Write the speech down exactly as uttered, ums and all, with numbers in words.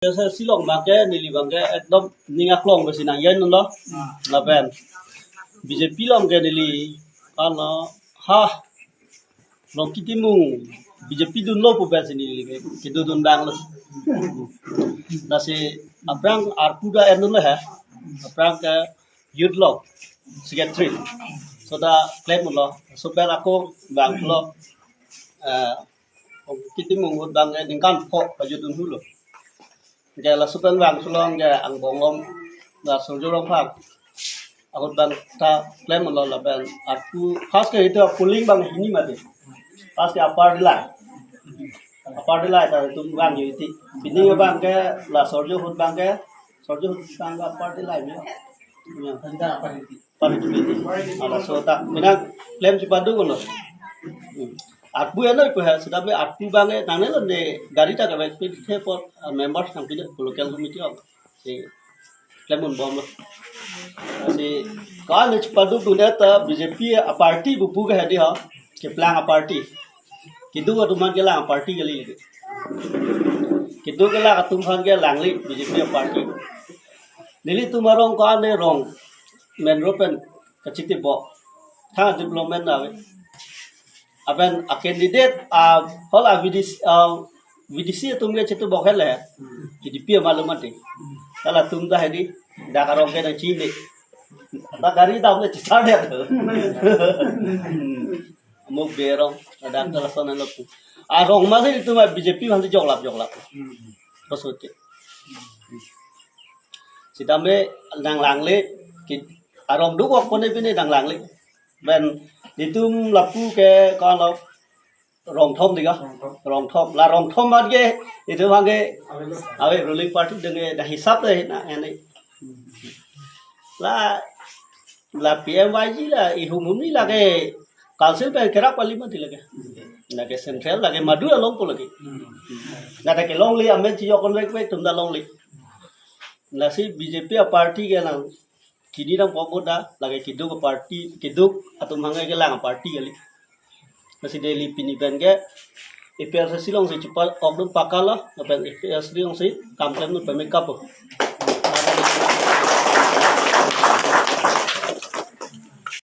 Sesi long abangke neli abangke ekdom ning aklong besi nang yen lo. Lapen B J P long ke neli kano ha Rongki Timung B J P dunlo pu pensi neli kedodun abang lo. Lasi aphrang arpu ta en dunlo he. Aphrang ke youth lo secretary. So ta klem lo. So pen ako vanglo. Eh, Rongki Timung ahut abangke ningkan pho pajutdun hulo. Ke laso pen vangthulo ke angbong along la Surjya Rongphar ahut abang ta klem lo lapen arpu first ke itu polling abang hini mati. First ke Upper Dillai. Upper Dillai ta itum vang iti. Pini abangke la Surjya ahut abangke, Surjya ahut abangke Upper Dillai ni. Ya. Parit piti. Ala so ta mina klem chepadu kono. Hmm. Arpu eno ipu ha, sitame arpu abangke nangne lo ne gari ta kebek pit ke apot, ah, members nangpidun pu local committee along. Si klem unbom lo. Si ko-an ne chepadu dun ta B J P a-party pu pu ke hedi ho. Keplang a-party. Keduk atum aphan kelang a-party kali lagi. Keduk kelang atum aphan kelang li B J P a-party. Nelitum arong ko-an ne rong main road pen kachiti bo. Tha development ave. Lapen a-candidate, ah, hol a-V D C, ah, V D C atum ke chiti bo hele. K D P amalum mati. Kala atum ta hedi dak arong ke nangchini. Ta gari dam le chichar dia tu. Mo berong, ada kalason lo tu. Arong masih itu mah B J P masih joklap joklap. Pas oke. Sitame nang lang le, ki, arong duk ok pone pine nang lang le. Ben itum lapu ke kalau rong thom tiga, rong thom. La rong thom mat ke, itum abangke ave ruling party denge dak hisap dei na ini. La, la P M Y G la ihum hum ni lake council pen kerap kali mati lake. Lake central lake madu along ko lake. Na ta kelong le amen chiyok konvek vek atum ta long le. Lasi B J P a-party ke nangchini nang pokbo da lake keduk a-party, keduk atum aphan kelang a-party kali. Lasi neli pini pen ke A P H L C alongsi chepa-okdun pakalo, lapen A P H L C alongsi kam klemdun pame kapo.